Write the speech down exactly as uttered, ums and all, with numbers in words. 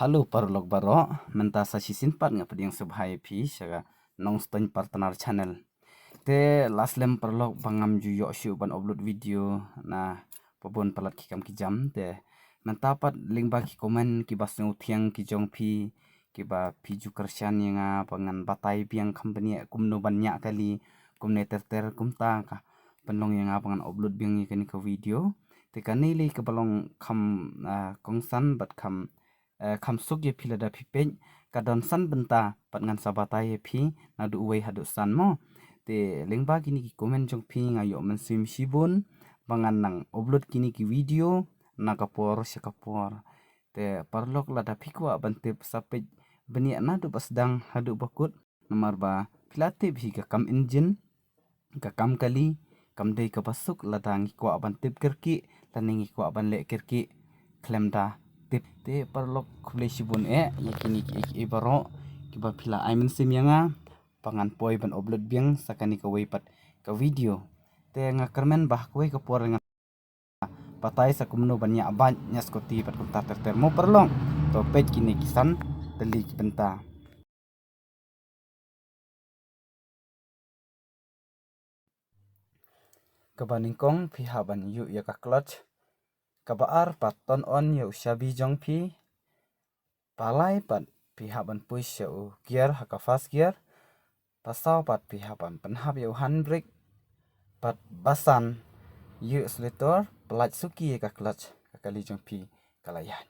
Hello paralok baroh, mynta sa shisien pat nga pdiang sngewbha ïa phi sha ka Nongstoiñ Partner Channel. Te la slem paralok ba ngam ju ïoh shuh ban upload video na pabun palat ki kam ki jam, te mynta pat lyngba ki comment kiba sngewthiang ki jong phi, kiba phi ju kyrshan ïa nga ba ngan batai biang kham bniah kumno ban ñiah kali, kumne ter ter, kumta ka pynlong ïa nga ba ngan upload biang ïa kane ka video. Te kane lei kaba long kham, ah, kongsan bad kham, eh, kham suk ïa phi lada phi peit, ka don san bynta bad ngan sa batai ïa phi naduh wei haduh san mo. Te lyngba kine ki comment jong phi nga ïoh mynsiem shibun ba ngan nang upload kine ki video na ka por sha ka por. Te paralok lada phi kwah ban tip sa peit bniah naduh ba sdang haduh ba kut. Namar ba phi la tip hi ka kam engine, ka kam kali, kam dei kaba suk lada ngi kwah ban tip kyrkieh, lane ngi kwah ban leh kyrkieh khlem da tip. Te paralok khublei shibun eh ïa kine kiei kiei baroh kiba phi la ai mynsiem ïa nga ba ngan poi ban upload biang sa kane kawei pat ka video. Te nga kyrmen ba ha kawei ka por ngan batai sa kumno ban ñiah bike, ñiah scooty bad kumta ter ter mo paralok. To peit kine ki san tylli ki bynta. Kaba nyngkong phi hap ban ïuh ïa ka clutch. Kaba ar pat turn on ïa u shabi jong phi. Ba lai pat phi hap ban push ïa u gear ha ka first gear. Ba saw pat phi hap ban pynhap ïa u handbrake. Bad ba san ïuh accelerator, pyllait suki ïa ka clutch, ka kali jong phi ka la ïaid.